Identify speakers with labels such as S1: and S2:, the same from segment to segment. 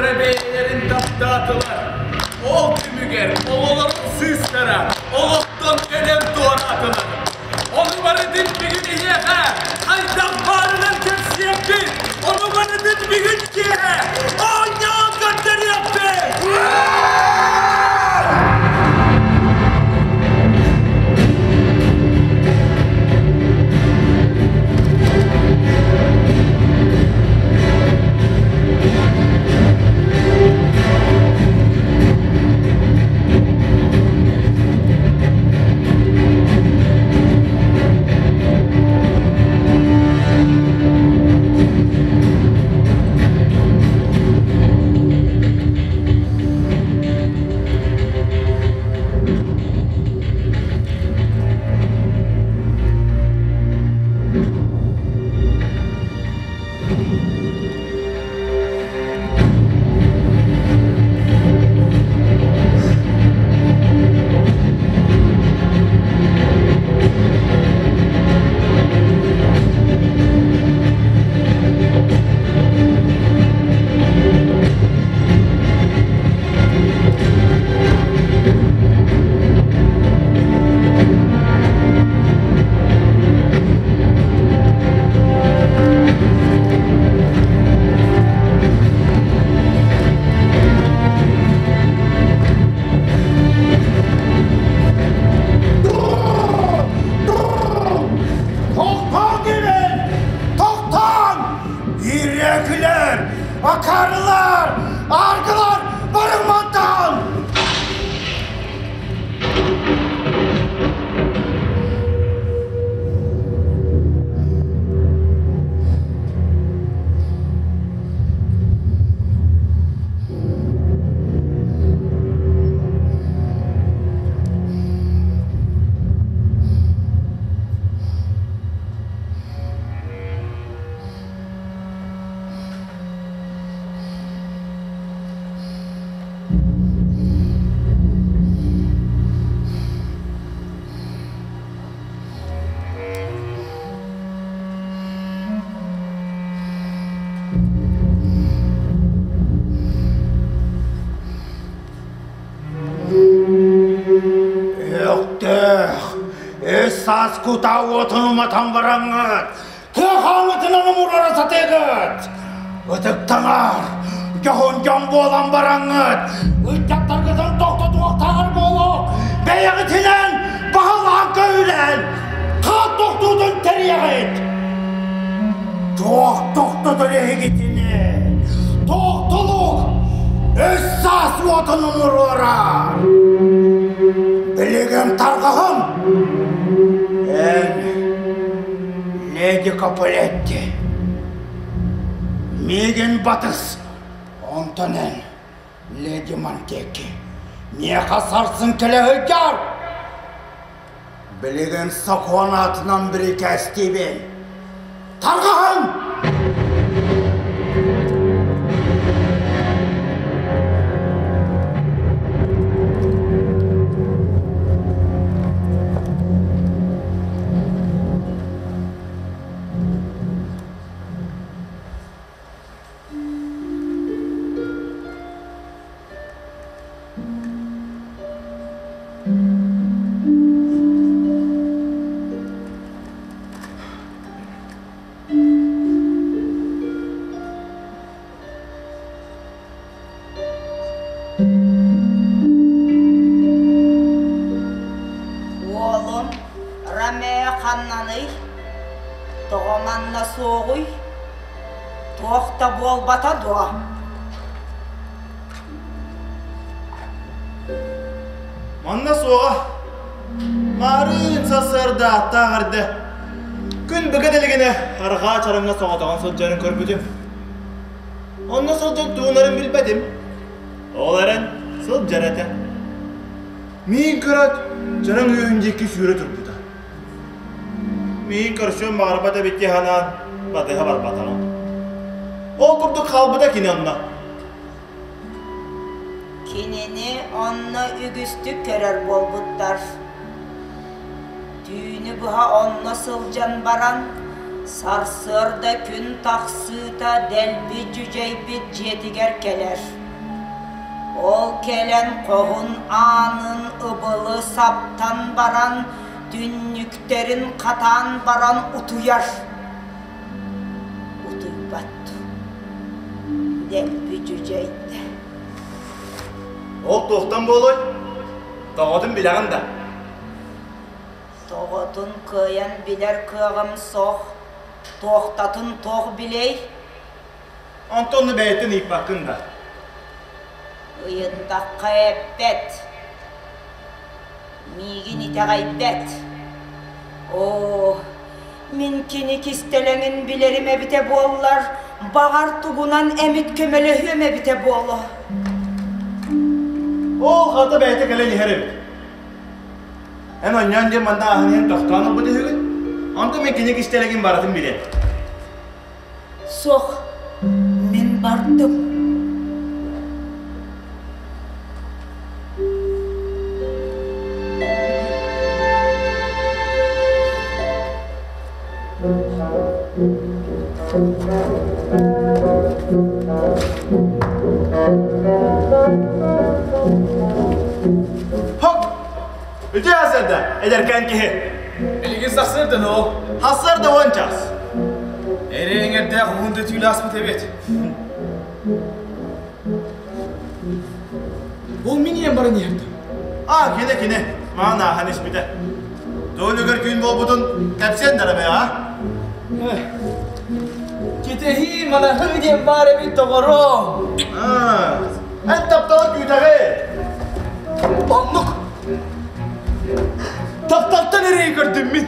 S1: Оҕолоро бэйэлэрин таптаатылар. Ол түмүгэр оҕолорун сыыстара олохтон өлөн туораатылар. Ону барытын бүгүн эһиэхэ хайдах баарынан кэпсиэхпит, ону барытын бүгүн киэһэ оонньоон көрдөрүөхпүт!
S2: Тохтоон кэлин! Тохтоон! Ирэкилэр, акаарылар, аргылар барыҥ мантан! Өктөөх, өс саас кутаа уотун уматан бараҥҥыт, Кыахаҥҥытынан умурара сатыыгыт! Ытыктанар, дьоһун дьон буолан бараҥҥыт, ыччаттаргытын тохтотуохтааҕар буолуо, бэйэҕитинэн баһылаан көһүлээн, хаан тохтуутун тэрийэҕит! Туох тохтотор эһигитини? Тохтолук! Өс саас уотун умуруорар! Билигин тарҕаһым! Эн Леди Капулетти, миигин батыс, онтон эн, Леди Монтеки, миэхэ сарсын кэлэ сылдьаар! Билигин сокуон аатынан бирикээстиибин. Тарҕаһыҥ!
S3: Уолум Ромео ханнаный? Тоҕо манна суоҕуй? Туох да буолбата дуо?
S4: Манна суоҕа. Маарыын сарсыарда ааттаах эрдэ күн быга дэлигинэ арҕаа чараҥҥа соҕотоҕун сылдьарын көрбүтүм. Онно сылдьан туунарын билбэтим. Ол эрэн сылдьар этэ. Миин көрөөт, чараҥ үөһүн диэки сүүрэ турбута. Миин көрсүөн баҕарбат эбит дии санаан, батыһа барбатаҕым. Ол курдук хаалбыта кини онно.
S3: Кинини онно үгүстүк көрөр буолбуттар. Түүнү быһа онно сылдьан баран, Сарсыарда күн тахсыыта дэлби дьүдьэйбит дьиэтигэр кэлэр. Ол кэлэн хоһун аанын ыбылы саптан баран, түннүктэрин хатаан баран утуйар. Утуйбат. Дэлби дьүдьэйдэ.
S4: Ол туохтан буолуой? Тоҕотун билэҕин да?
S3: Тоҕотун кыайан билэр кыаҕым суох. Туохтатын туох билиэй?
S4: Онтон бэйэтин ыйыппаккын да?
S3: Ыйыттахха эппэт. Миигин итэҕэйбэт. Оо, мин кини кистэлэҥин билэрим эбитэ буоллар, баҕар тугунан эмит көмөлөһүөм эбитэ буолуо.
S4: Ол хата бэйэтэ кэлэн иһэр эбит. Эн онньоон диэн манна ааһан иһэн тохтоон ылбыт үһүгүн. Онтон мин кини кистэлэҥин барытын билэн.
S3: Суох, мин бардым.
S4: Хоп! Үтүө сарсыарда, эдэркээн киһи.
S1: Билигин сарсыарда ноо.
S4: Сарсыарда уон час.
S1: Эрэ эҥэрдээх уһун да түүл ааспыт эбит. Ол мин ийэм баран иһэрдим.
S4: Аа, кини кини. Маан ааһан испитэ. Туолугар күн буолбутун кэпсиэн дарабай аа?
S1: Кэтэһии манаһыы диэн баар эбит доҕорум.
S4: Аа, эн таптала күүтэҕи.
S1: Оннук. Тапталтан эрэйи көрдүм мин.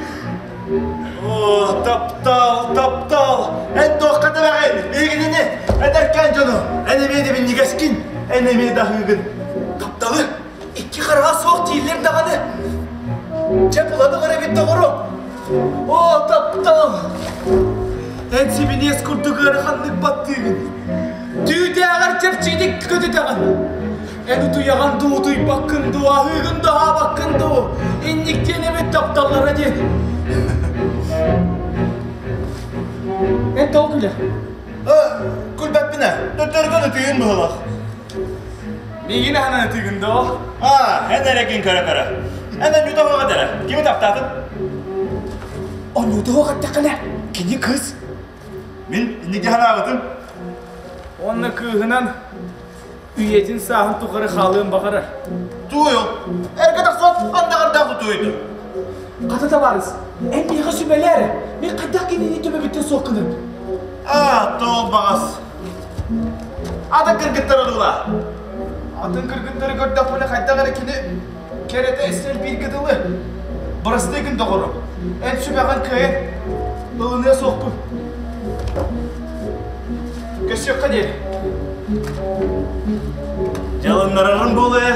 S4: О, таптал, таптал! Эн туохха тэбэҕин? Биһигинини, эдэркээн дьону, эн эмиэ да минньигэскин, эн эмиэ да аһыыгын.
S1: Тапталы икки хараҕа суох дииллэр даҕаны. Дьэ булан эбит доҕорум. О, таптал! Эн сибиниэс курдук ыараханнык баттыыгын. Түүтээҕэр чэпчэкитик көтүтэҕин. Эн утуйаҕын дуу, утуйбаккын дуу, аһыыгын дуу, аһаабаккын дуу, инник диэн эбит тапталлара диэн. Эн тоҕо күлэр?
S4: Күлбэппин ээ, төттөрүтүн ытыйын быһылах.
S1: Миигин аһынан ытыыгын доо?
S4: Аа, эн эрэкин көрө-көрө. Эн онньута суох этэрэ. Кими таптаатын?
S1: Онньута суох эттэххинэ, кини кыыс.
S4: Мин инники санаабытым.
S1: Уонна кыыһынан үйэтин сааһын тухары хаалыан баҕарар.
S4: Тугуй ол? Эргэ тахсыбат андаҕардаах утуйду.
S1: Хата табаарыс, эн миэхэ сүбэлээр. Мин хайдах кинини төбөбүттэн суох гынын?
S4: Аа, тоол баҕас. Атын кыргыттар одуулаа.
S1: Атын кыргыттары көрдөхпүнэ хайдах эрэ кини кэрэтэ истэр бииргэ дылы. Бырастыы гын доҕорум. Эн сүбэҕин кыайан ылыныа суохпун. Көрсүөххэ диэри.
S4: Дьалыннарарым буолуо ээ.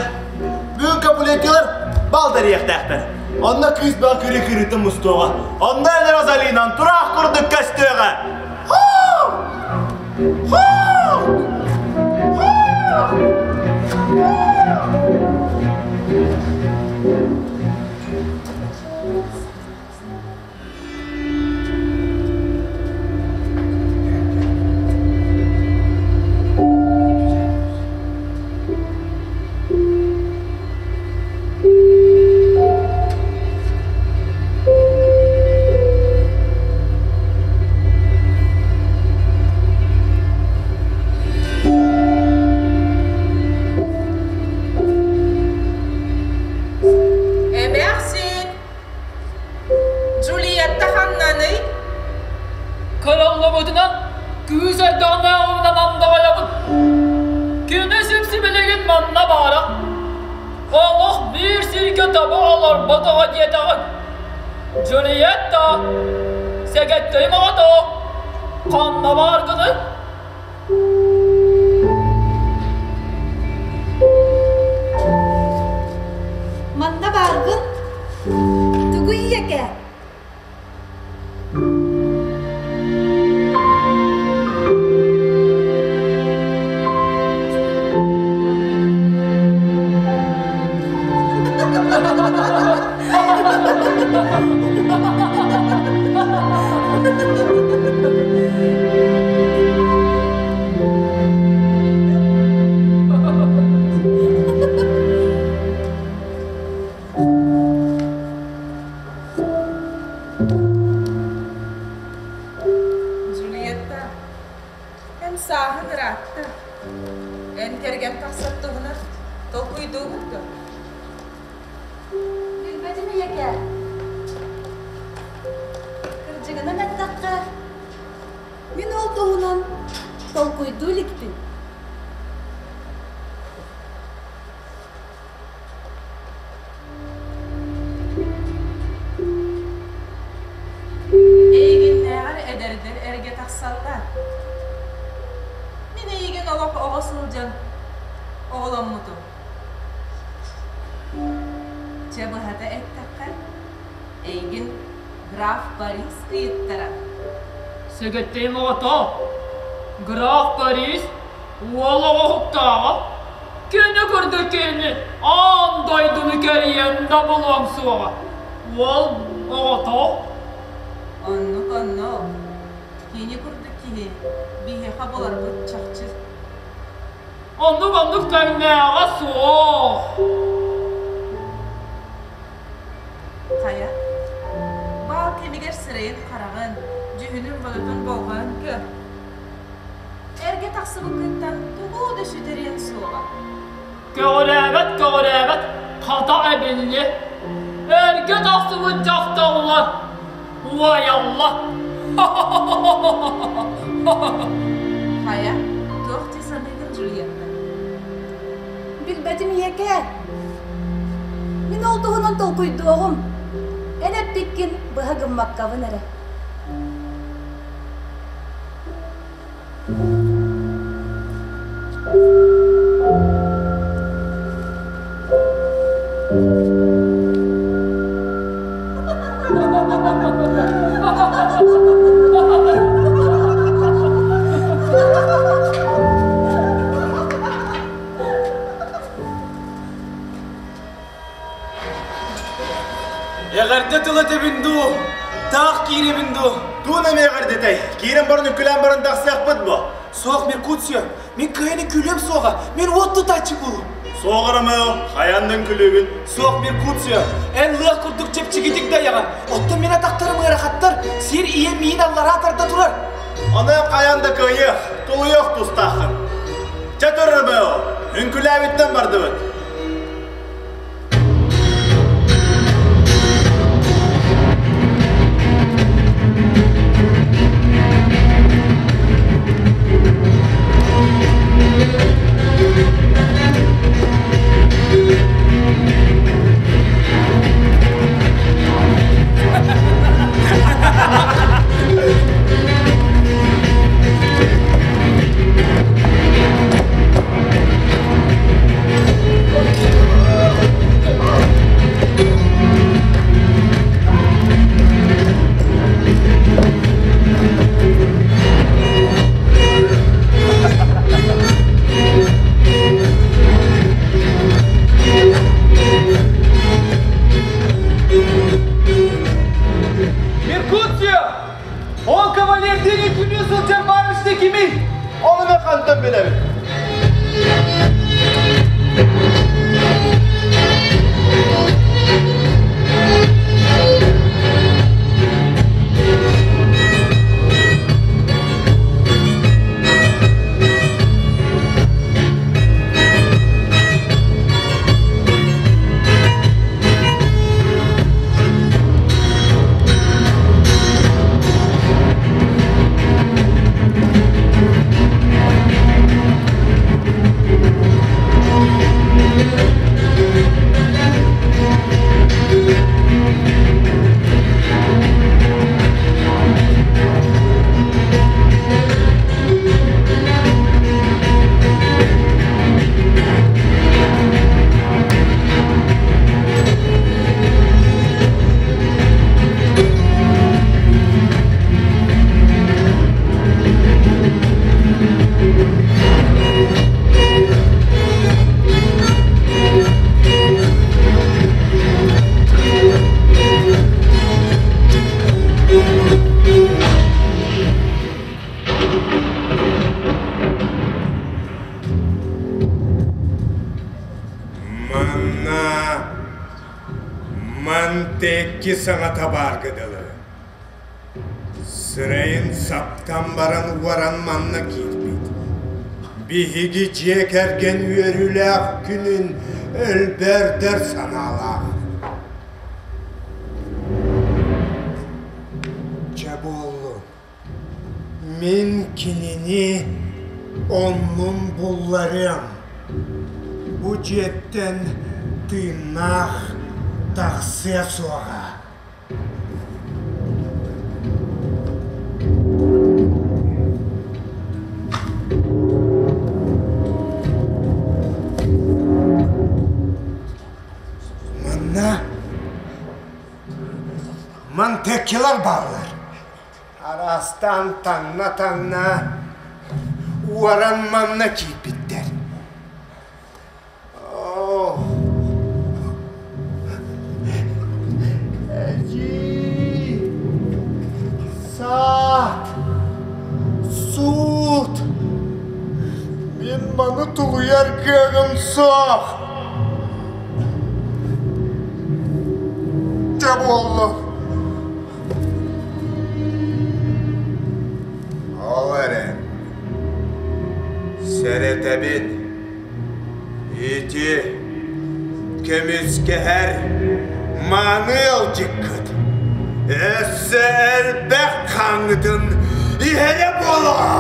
S4: Бүгүн капулетилар бал тэрийиэхтээхтэр. Онно кыыс баа кырыы кырыытын мустуоҕа. Онно эн Розалинан тураах курдук көстүөҕэ.
S5: Эмээхсин, Джульетта ханнаный?
S6: Кырыллыбытынан кыыс эрдэҕинээҕинэн андаҕайабын. Кини сипсибилигин манна баара. Олох биир сиргэ таба олорботоҕо диэтэҕиҥ. Джульетта, сэгэттэйим оҕото, ханна бааргыный?
S7: Манна бааргын? Тугуй ийэкэ?
S5: Толкуйдуугун дуо?
S7: Билбэтим ийэкээ. Кырдьыгынан эттэххэ, мин ол туһунан толкуйдуу иликпин.
S5: Эйигиннээҕэр эдэрдэр эргэ тахсаллар. Мин эйигин олох оҕо сылдьан оҕоломмутум. Чэ быһата эттэххэ, эйигин граф Борис ыйыттарар.
S6: Сэгэттиим оҕото, граф Борис уол оҕоһуктааҕа Кини курдук киһини аан дойдуну кэрийэн да булуоҥ суоҕа. Уол оҕото
S5: Оннук оннук. Кини курдук киһи биһиэхэ буларбыт чахчы.
S6: Оннук-оннук тэҥнээҕэ суох.
S5: Хайа, баал кэмигэр сирэйин-хараҕын, дьүһүнүн-бодотун болҕойон көр. Эргэ тахсыбыккыттан тугу да сүтэриэҥ суоҕа.
S6: Көҕүрээбэт, көҕүрээбэт, хата эбилли. Эргэ тахсыбыт дьахталлар уайаллар.
S5: Хайа, туох дии саныыгын Джульетта?
S7: Билбэтим ийэкээ. Мин ол туһунан толкуйдуоҕум. Эн эппиккин быһа гыммаккабын эрэ.
S1: Эҕэрдэ тыл этэбин дуу, таах киирэбин дуу?
S4: Туун эмиэ эҕэрдэтэй? Киирэн баран үҥкүлээн баран тахсыахпыт бу.
S1: Суох, Меркуцио, мин кыайан үҥкүүлүөм суоҕа, мин уот тутааччы буолуом.
S4: Суох, Ромео, хайаан үҥкүлүүгүн?
S1: Суох, Меркуцио, эн лыах курдук чэпчэкитик дайаҕын, оттон мин атахтарым ыарахаттар, сир ийэ миин аллараа тарда турар.
S4: Аны хайаан да кыайыах, тулуйуох тустааххын. Чэ тур, Ромео, үҥкүлээбиттэн бардыбыт.
S1: Меркуцио! Ол кавалердиин күнү сылдьар барышня кимий?
S4: Ону мен хантан билэбин?
S8: Манна Мантекки саҥата баарга дылы. Сырайын саптан баран уоран манна киирбит. Биһиги дьиэ кэргэн үөрүүлээх күнүн өлбөөрдөр санаалаах. Чэ буоллун. Мин кинини оннун булларыам. Бу дьиэттэн тыыннаах тахсыа суоҕа. Манна мантеккилар бааллар. Араастаан таҥна-таҥна уоран манна киирбиттэр. Эдьиий, саат, суут, мин маны тулуйар кыаҕым суох. Дьэ буолла. Ол эрэн, сэрэтэбин, ити көмүскэһэр мааны ыалдьыккыт өссө элбэх хааҥҥытын иһэрэ буолуо!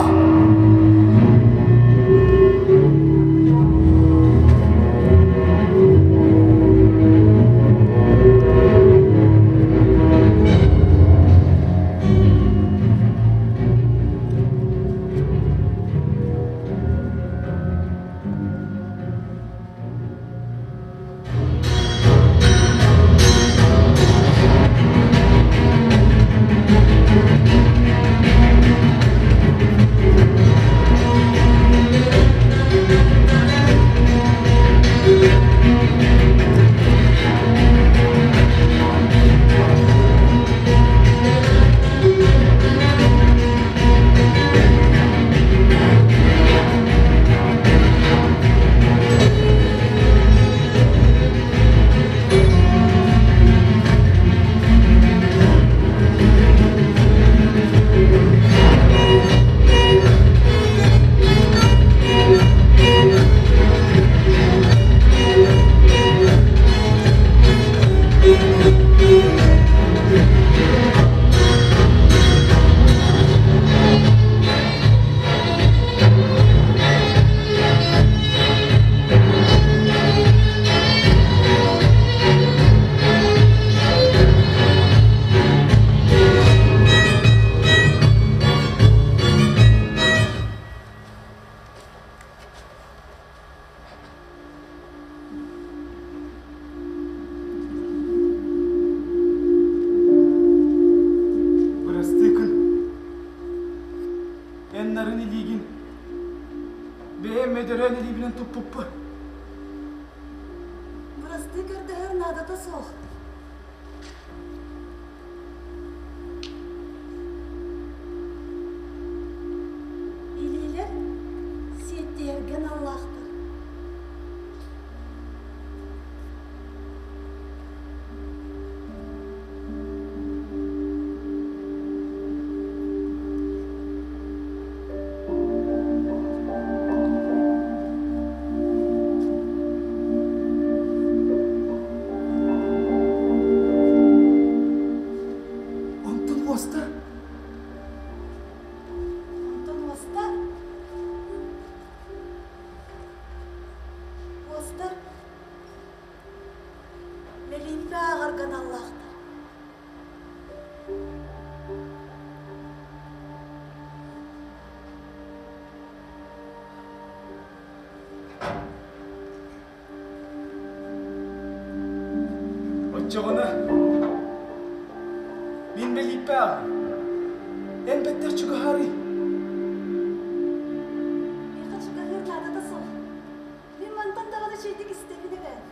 S1: Бырастыы күн. Эн нарын илиигин бэйэм өдөрөөн илиибинэн туппуппун.
S7: Бырастыы көрдөһөр наадата суох. Илиилэр сиэттиһэргэ аналлаахтар.
S1: Онтон уоста?
S7: Онтон уоста? Уостар Мэлииппэ ааҕарга аналлаахтар.
S1: Оччоҕуна мин мэлииппэ ааҕым. Эн бэттэх чугаһаарый.
S7: Миэхэ чугаһыыр наадата суох. Мин мантан даҕаны үчүгэйдик истэбин эбээт.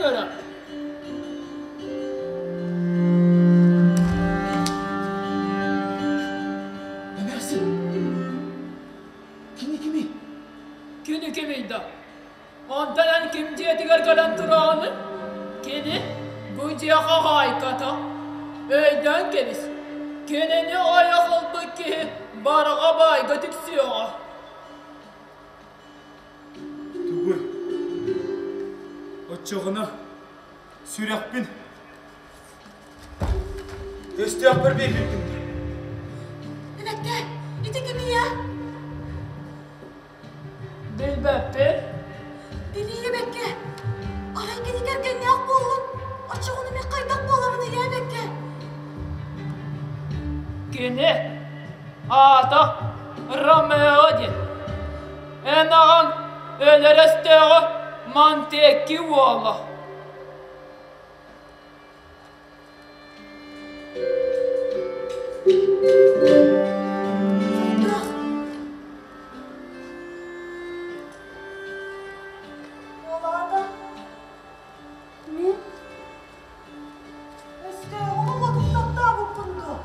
S6: ыҥырар.
S1: Эмээхсин, кини кимий?
S6: Кини кимий да? Онтон эн ким дьиэтигэр кэлэн тураҕыный? Кини бу дьиэ хаһаайката. Өйдөөн кэбис, кинини ойох ылбыт киһи барҕа баайга тиксиэҕэ.
S4: Тугуй? Оччоҕуна сүрэхпин өстөөхпөр биэрбиппин дуу?
S7: Эбэккэ, ити кимий а?
S6: Билбэппин.
S7: Билии эбэккэ, арай кини кэргэннээх буоллун, оччоҕуна мин хайдах буолабын ийээ эбэккэ?
S6: Кини аата Ромео диэн. Эн аҕаҥ өлөр өстөөҕө Монтекки уола.
S7: Хайдах? Ол аата мин өстөөҕүм оҕотун таптаабыппын дуо?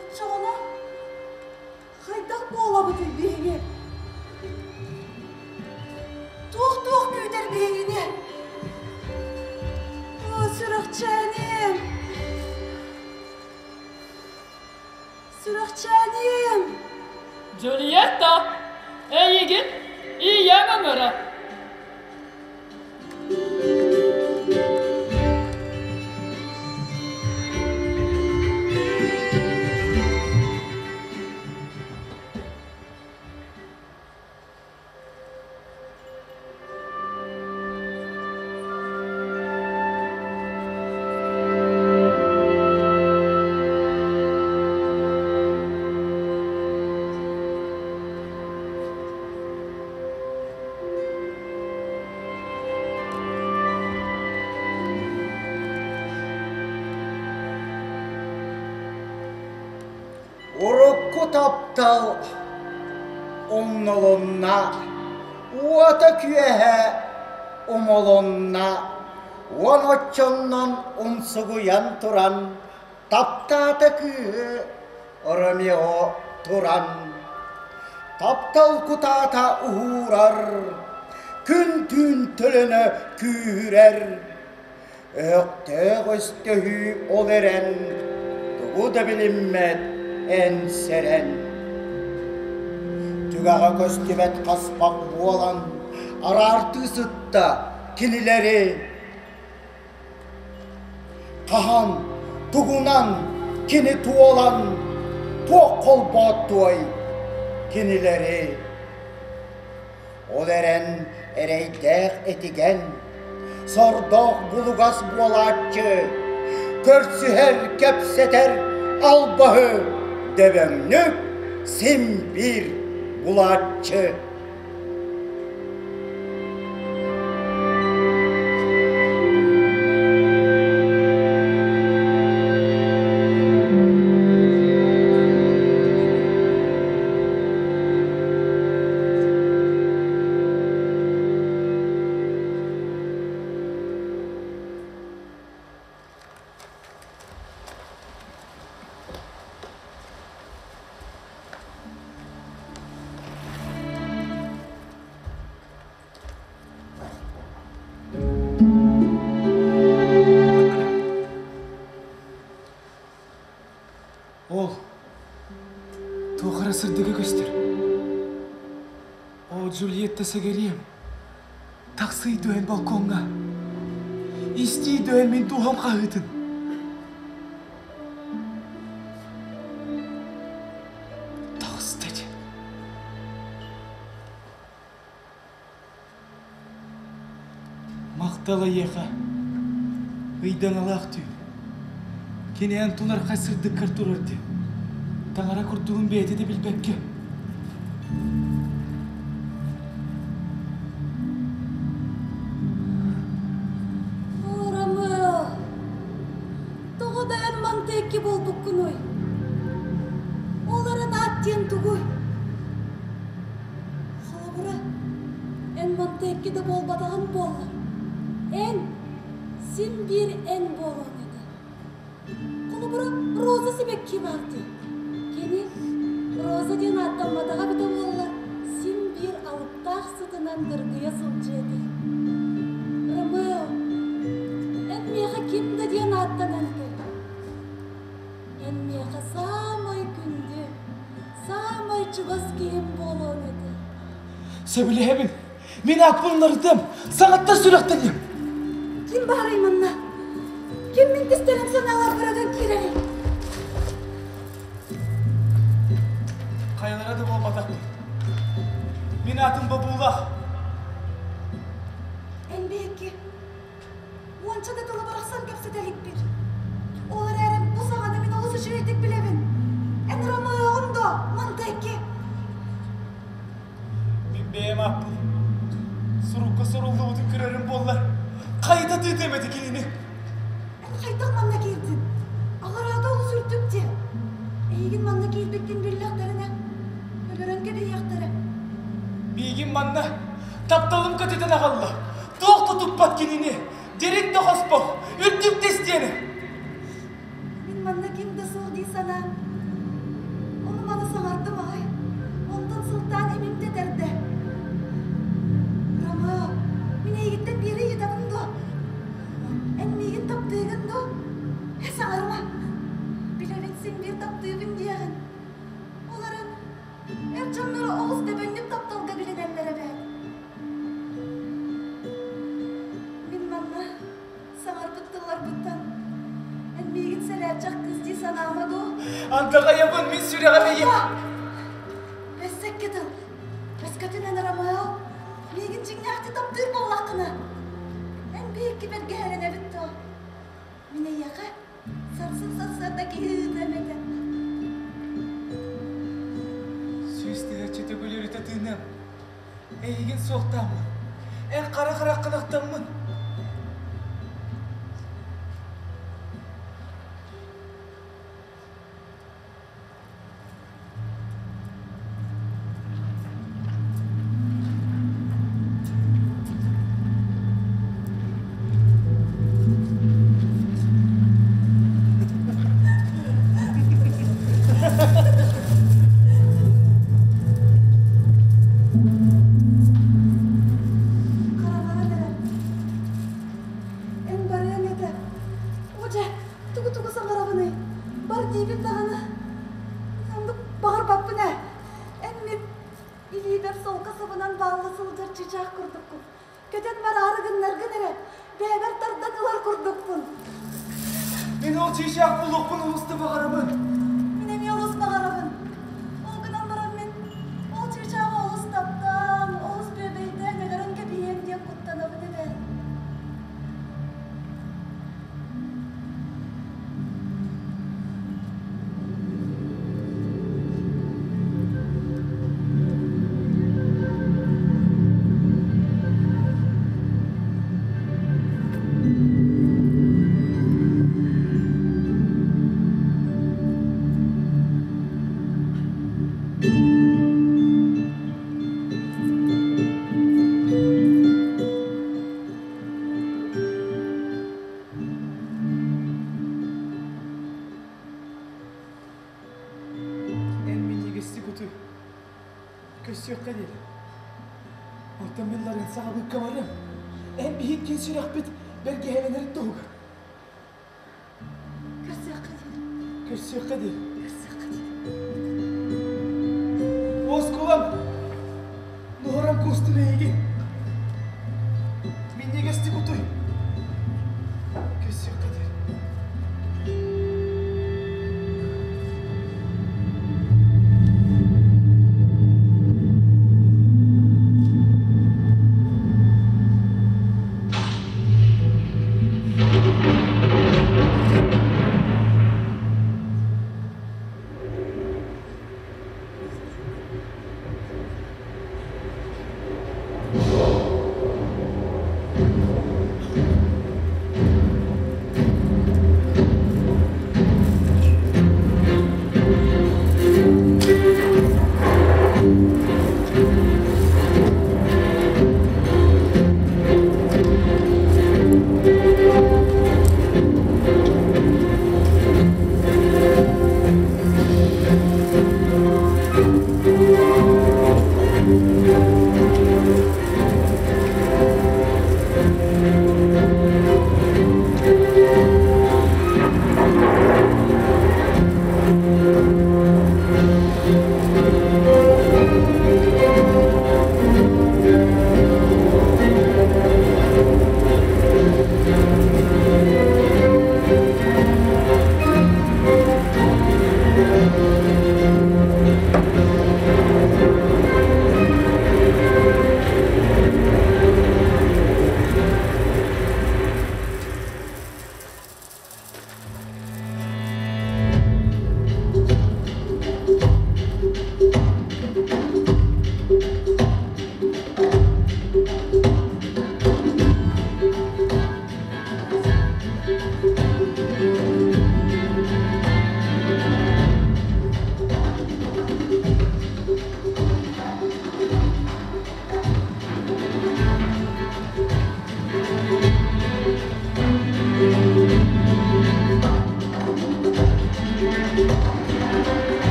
S7: Оччоҕуна хайдах буолабытый биһиги? Туох-туох күүтэр биһигини? Оо, сүрэхчээним! Сүрэхчээним!
S6: Джульетта, эйигин ийэҥ ыҥырар.
S2: Урукку таптал умнулунна, уота-күөһэ умулунна, уон оччоннон умсугуйан туран таптаата кыыһы Ромео туран. Таптал кутаата уһуурар, күн-түүн төлөнө күүһүрэр. Өһөхтөөх өстөһүү ол эрэн, тугу да билиммэт эн сэрэн. Түгэҕэ көстүбэт хаспах буолан, араартыы сытта кинилэри. Хаһан, тугунан кини туолан, туох холбооттуой кинилэри? Ол эрэн эрэйдээх этигэн, сордоох булугас буолааччы, көрсүһэр, кэпсэтэр албаһы дөбөҥнүк син биир булааччы.
S1: Ол туох эрэ сырдыга көстөр. Оо, Джульетта сэгэриэм, тахсыы түһэн балкоҥҥа. Истии түһэн мин дууһам хаһыытын. Таҕыста дии. Махтал эйиэхэ, ыйдаҥалаах түүн. Кини эн тунархай сырдыккар турар дии. Таҥара курдугун бэйэтэ да билбэккэ.
S7: Ромео, тоҕо да эн мантыакки буолбуккунуй? Ол эрэн аат диэн тугуй? Холобура, эн мантан Монтекки да буолбатаҕын буоллар, эн син биир эн буолуоҥ этэ. Холобура, Роза сибэкки баар дии. Кини Роза диэн ааттамматаҕа эбитэ буоллар, син биир алыптаах сытынан дыргыйа сылдьыа этэ. Ромео, эн миэхэ ким да диэн ааттанан кэл. Эн миэхэ саамай күндү, саамай чугас киһим буолуоҥ этэ.
S1: Сөбүлэһэбин. Мин ааппын уларытыам, саҥаттан сүрэхтэниэм.
S7: Ким баарый манна? Ким мин кистэлэҥ санааларбар киирэрий?
S1: Хайалара да буолбатахпын. Мин аатым Бобуулаах.
S7: Эн биһикки уонча да тылы барахсан кэпсэтэ иликпит. Ол эрээри бу саҕаны мин олус үчүгэйдик билэбин. Эн Ромеоҕун дуо, Монтекки?
S1: Мин бэйэм ааппын сурукка суруллубутун көрөрүм буоллар, хайда тыытыам этэ кинини.
S7: Эн хайдах манна киирдин? Аллараата олус үрдүк дии. Эйигин манна киирбиккин биллэхтэринэ, өлөрөн кэбиһиэхтэрэ.
S1: Миигин манна тапталым көтүтэн аҕалла. Туох да туппат кинини, дириҥ да хоспох, үрдүк да истиэнэ.
S7: Мин манна ким да суох дии санаан, ону-маны саҥардым аҕай. Онтон сылтаан имим тэтэрдэ. Ромео, мин эйигиттэн биири ыйытабын дуо? Эн миигин таптыыгын дуо? Э, саҥарыма. Билэбин син биир таптыыбын диэҕин. Ол эрэн, эр дьоннору олус дөбөҥнүк тапталга билинэллэр эбээт. Мин манна Саҥарбыт тылларбыттан эн миигин сэлээччэх кыыс дии санаама дуу?
S1: Андаҕайабын мин сүрэҕим эйэ.
S7: Өссө икки тыл. Өскөтүн эн Ромео миигин дьиҥнээхтик таптыыр буоллаххына, эн биһикки бэргэһэлэнэбит дуо? Мин эйиэхэ сарсын сарсыарда киһи ыытыам этэ.
S1: 100 000 төгүл өрүтэ тыыныам. Эйигин суохтааммын, эн хара хараххын ахтаммын.
S7: Хараҥаран эрэр. Эн барыаҥ этэ. Оо дьэ, тугу-тугу саҥарабыный? Бар диибин даҕаны. Оннук баҕарбаппын ээ. Эн мин илиибэр солко сабынан баалла сылдьар чыычаах курдуккун. Көтөн бараары гыннаргын эрэ, бэйэбэр тардан ылар курдукпун.
S1: Мин ол чыычаах буолуохпун олус да баҕарабын.
S7: Мин эмиэ олус баҕарабын. Ол гынан баран мин ол чыычааҕы олус таптаан, олус бүөбэйдээн өлөрөн кэбиһиэм диэн куттанабын эбээт.
S1: Эн минньигэстик утуй. Көрсүөххэ диэри. Оттон мин Лоренцоҕа быыкка барыам. Эн биһиккин сүрэхпит бэргэһэлэнэрин туһугар.
S7: Көрсүөххэ диэри.
S1: Көрсүөххэ диэри.
S7: Көрсүөххэ диэри.
S1: Оскуолам нуһаран куустун эйигин. Минньигэстик утуй. Көрсүөххэ диэри.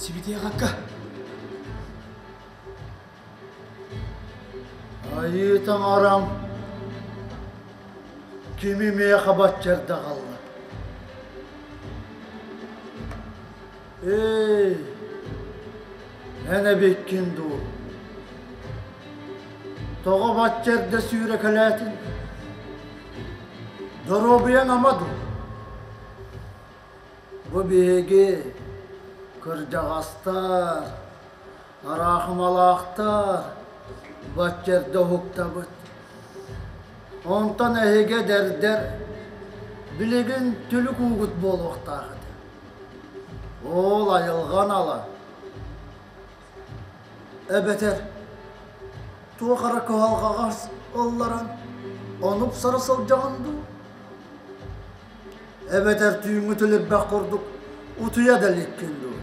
S1: Сибитиэхакка
S2: Айыы таҥарам, кими миэхэ баччарда аҕалла? Эй, эн эбиккин дуу? Тоҕо бачча эрдэ сүүрэкэлээтиҥ? Доруобуйаҥ ама дуу? Бу биһиги кырдьаҕастар, араахымалаахтар бачча эрдэ уһуктабыт. Онтон эһиги эдэрдэр билигин түлүк уугут буолуохтаах этэ. Ол айылҕа анала. Эбэтэр туох эрэ кыһалҕаҕа ылларан ону ыпсара сылдьаҕын дуу? Эбэтэр түүҥҥү түлүрбэх курдук утуйа да иликкин дуу?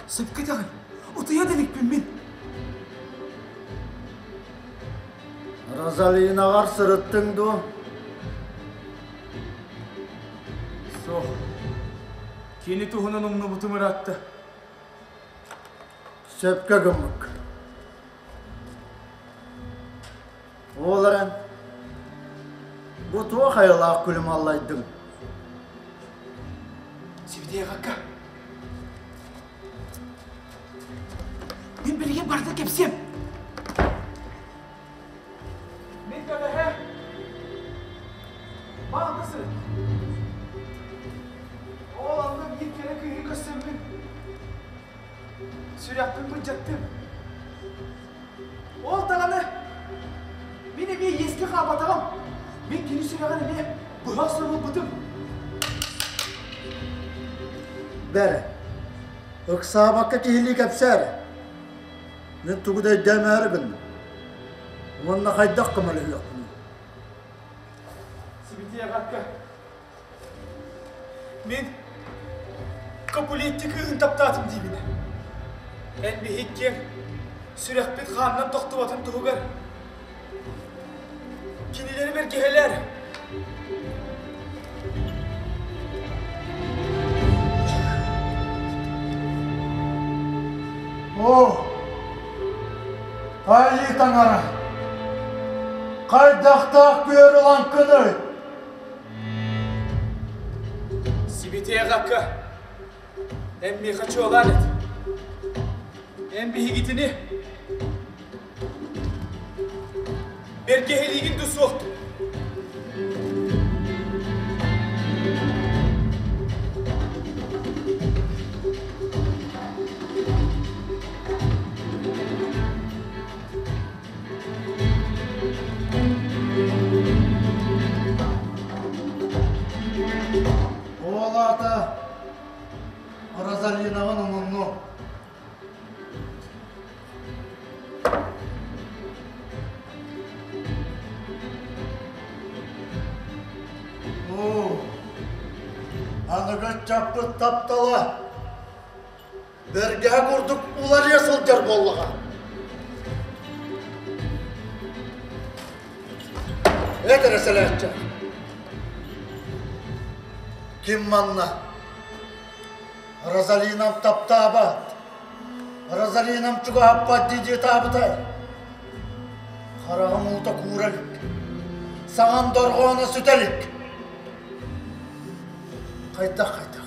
S1: Сөпкө этэҕин, утуйа да иликпин мин.
S2: Розалинаҕар сырыттыҥ дуо?
S1: Суох. Кини туһунан умнубутум ыраатта.
S2: Сөпкө гыммыккын. Ол эрэн, бу туох айылаах күлүм аллайдыҥ?
S1: Сибитиэхакка. Мин билигин барытын кэпсиэм. Мин бэҕэһээ баалга сырыттым. Ол онно биир кэрэ кыыһы көрсөммүн сүрэхпин былдьаттым. Ол даҕаны мин эмиэ иэскэ хаалбатаҕым. Мин кини сүрэҕин эмиэ быһа охсон ылбытым.
S2: Бэрэ, ыксаабакка киһилии кэпсээ эрэ. Мин тугу да өйдөөмөөрү гынным. Уонна хайдах көмөлөһүөхпүнүй?
S1: Сибитиэҕэккэ мин Капулетти кыыһын таптаатым диибин. Эн биһиккиэҥ сүрэхпит хаанынан тохтубатын туһугар кинилэри бэргэһэлээр.
S2: Оо, айыы таҥара, хайдахтаах күөр ылаҥкыный?
S1: Сибитиэҕэккэ, эн миэхэ чуолаан эт. Эн биһигитини Бэргэһэлиигин да суох
S2: Ол аата Розалинаҕын умуннуҥ. Оо, аныгы ыччаппыт таптала бэргэһэ курдук уларыйа сылдьар буоллаҕа. Эт эрэ сэлээччэ. Ким манна? Розалинам таптаабат, Розалинам чугаһаппат дии диэтаабытай. Хараҕым уута куура илик, саҥам дорҕооно сүтэ илик. Хайдах-хайдах?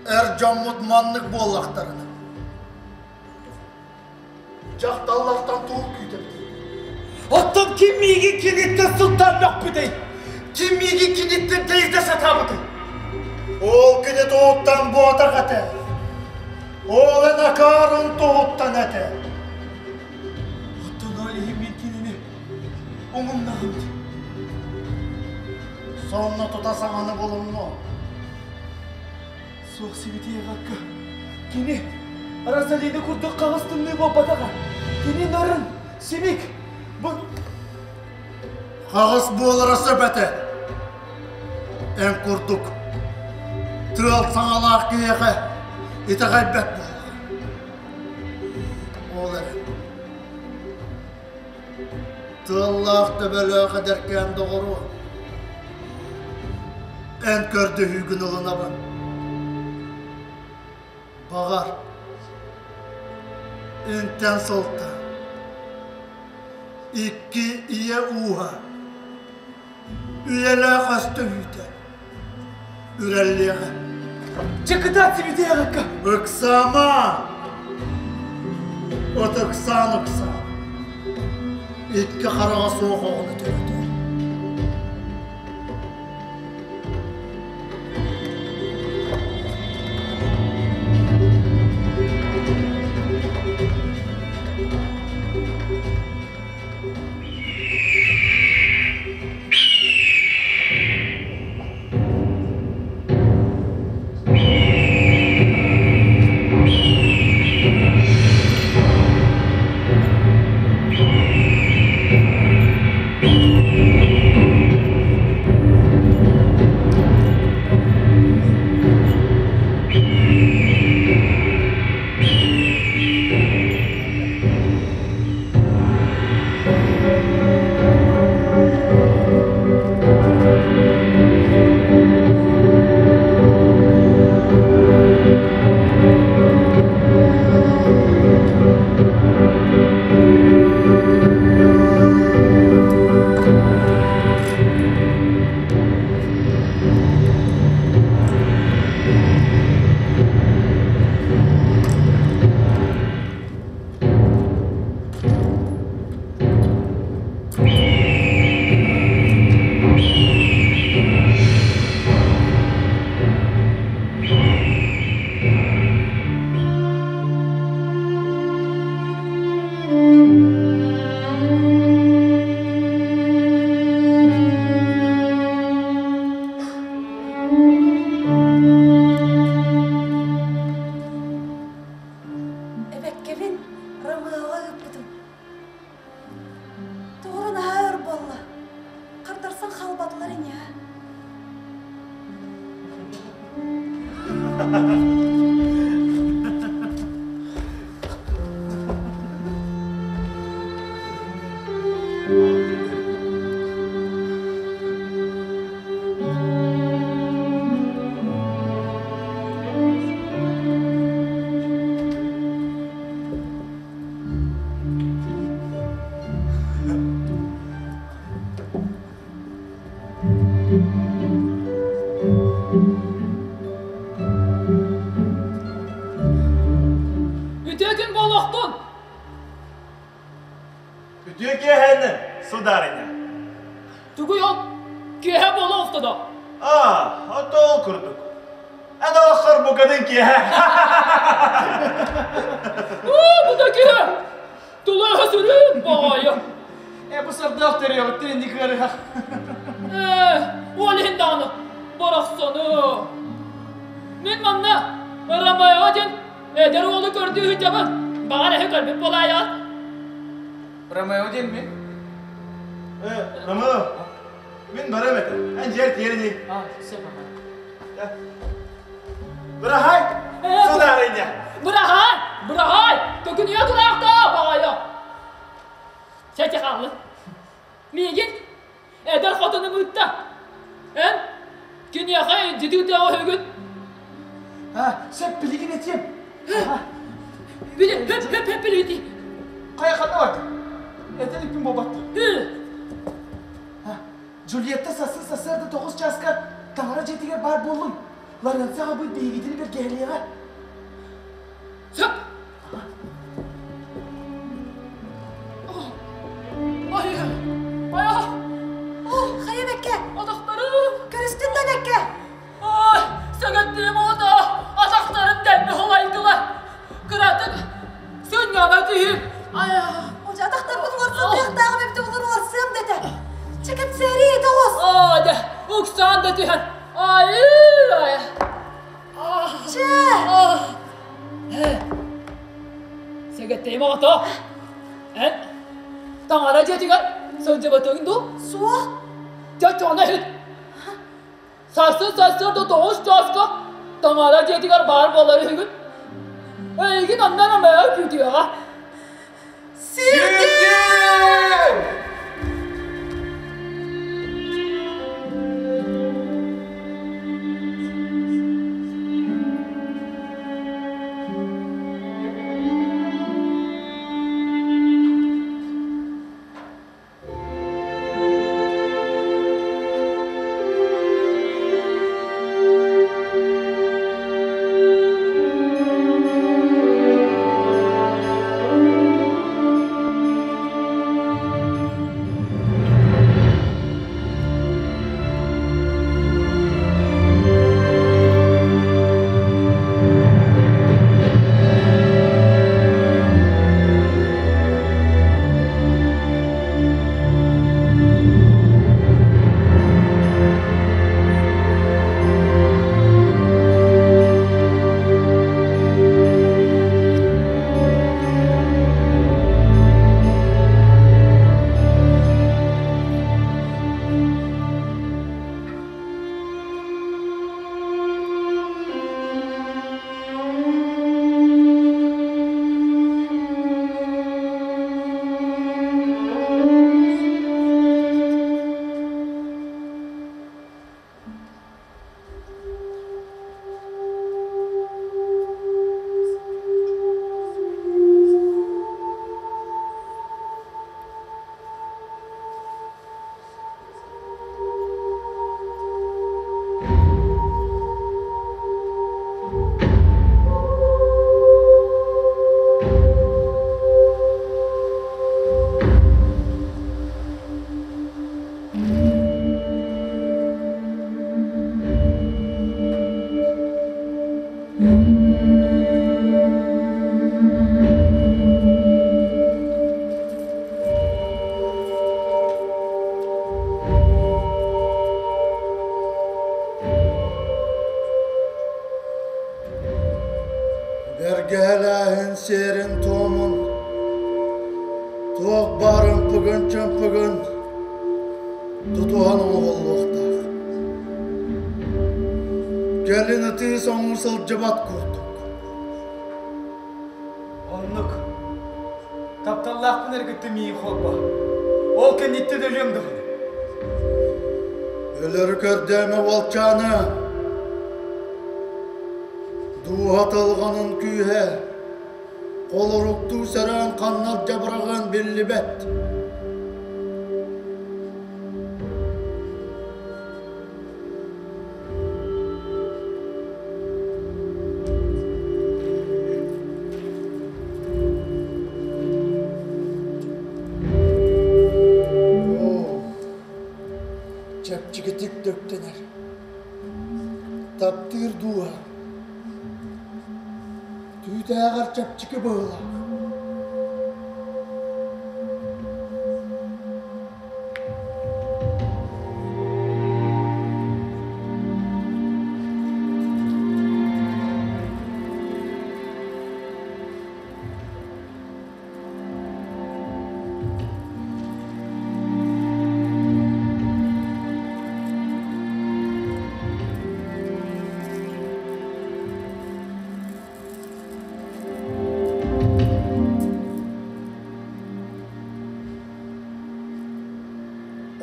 S2: Эр дьоммут маннык буоллахтарына, дьахталлартан тугу күүтэбит?
S1: Оттон ким миигин киниттэн сылтаан мөхпүтэй? Ким миигин киниттэн тэйитэ сатаабытый?
S2: Ол кини туһуттан буотах этэ. Ол эн акаарын туһуттан этэ.
S1: Оттон ол иһин мин кинини умуннаҕым дии.
S2: Сонно тута саҥаны булуннум.
S1: Суох сибитиэҕэккэ кини Розалина курдук хаҕыс тымныы буолбатаҕа. Кини нарын, симик, бу
S2: Хаҕыс буолара сөп этэ. Эн курдук тыал саҥалаах киһиэхэ итэҕэйбэт буоллаҕа. Ол эрэн Тыаллаах төбөлөөх эдэркээн доҕоруом, эн көрдөһүүгүн ылынабын. Баҕар, интэн сылтаан икки ийэ ууһа үйэлээх өстөһүүтэ үрэллиэҕэ.
S1: Чэ кытаат сибитиэҕэккэ.
S2: Ыксаама! От ыксаан ыксаан. Икки хараҕа суох оҕону төрөтөр.
S7: Эбэккэбин Ромеоҕа ыыппытым. Тоҕо наһаа өр буолла. Хардарсан хаалбатылар ини аа.
S6: Үтүө күн буолуохтун!
S4: Үтүө киэһэнэн, сударыня.
S6: Тугуй ол? Киэһэ буола оҕуста
S4: Аа, ото ол курдук. Эн олоххор букатын киэһэ.
S6: Уу, бу да киһи! Тулаһа сүрүн баҕайы.
S1: Э, бу сордоох төрүөҕүттэн инник ыарыһах.
S6: Ээ, ол иһин даҕаны барахсаны. Мин манна Ромео диэн эдэр уолу көрдүү сылдьабын. Баҕар эһи көрбүт буолаайаҕыт.
S1: Ромео диэн мин.
S4: Э, Ромео, мин барам этэ. Эн дьиэр тиэрини.
S6: А, все пока.
S4: Быраһай, сударыня.
S6: Быраһай, быраһай, төкүнүйэ тураахта баҕайы. Чэ, чэ хааллын. Миигин эдэр хотунум ыытта. Эн киниэхэ илдьити ыытыаҕа үһүгүн.
S1: Сөп билигин этиэм.
S6: Били, хөп, хөп, хөп, билигин.
S1: Хайа ханна бардын? Этэликпин буолбатты. Джульетта сарсын сарсыарда тоҕус чааска таҥара дьиэтигэр баар буоллун. Лоренцо аҕабыт биһигитини бэргэһэлиэҕэ.
S6: Сөп. Ай, ай,
S7: Хайа бэккэ!
S6: Атахтарым!
S7: Көрүстүн да бэккэ!
S6: Ой, сэгэтtiим оҕото, атахтарым дэлби халайдылар. Кыратык сынньана түһүм. Ай,
S7: Олдьа атахтарбын уларсан тыахтааҕым эбитэ олор уларсыам дэтэ. Чэ кэпсээрий этэ оҕус.
S6: Оо, дьэ, уксаан да түһэн. Ай, ай.
S7: Чэ!
S6: Сэгэттэйим оҕото. Эн таҥара дьиэтигэр сылдьыбатыҥ дуу?
S7: Суох.
S6: Дьэ, чоно иһит. Сарсын сарсыарда тоҕус чааска таҥара дьиэтигэр баар буолар үһүгүн. Эйигин онно эрэ мөҕө күүтүөҕэ.
S8: Сирдиин! Бэргэһэлээһин сиэрин-туомун, туох баар ымпыгын-чымпыгын тутуһан оҥоһуллуохтаах. Кэлин ытыы соҥуу сылдьыбат курдук.
S1: Оннук. Тапталлаахпын эргитти миигин холбо. Ол кэнниттэн өлүөм даҕаны.
S2: Өлөрү көрдөөмө уолчааны. Дууһа тылҕанын күүһэ, холоруктуу сөрөөн ханна дьабыраҕыан биллибэт. Оо, чэпчэкитик дөктөнөр. Таптыыр дууһа түүтээҕэр чэпчэки быһыылаах.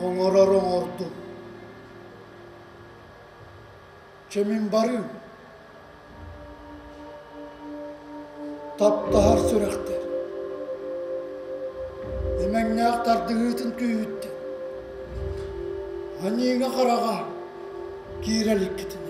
S2: Оҥорор оҥордум. Чэ мин барыым.
S8: Таптаһар сүрэхтэр имэҥнээх тардыһыытын күүһүттэн аньыыга-хараҕа киирэ иликкитинэ.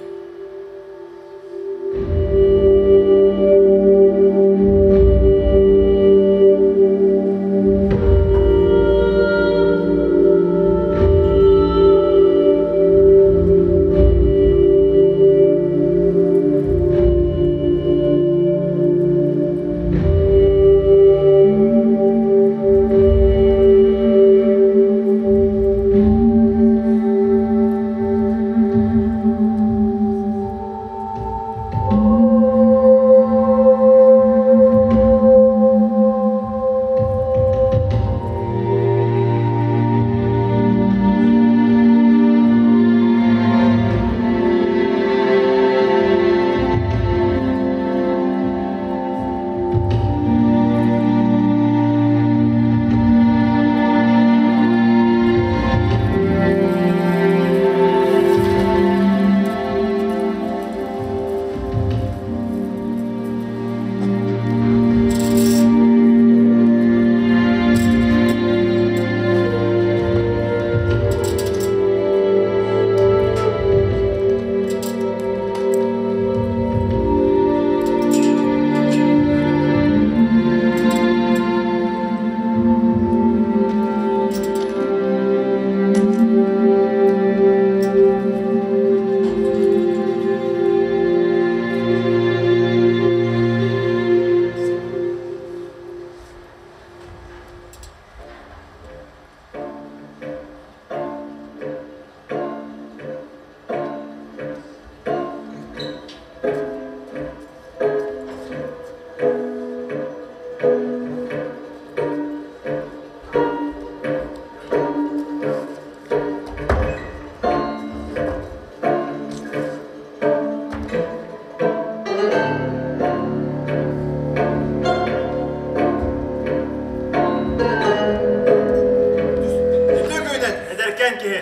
S4: Үтүө күнүнэн, эдэркээн киһи.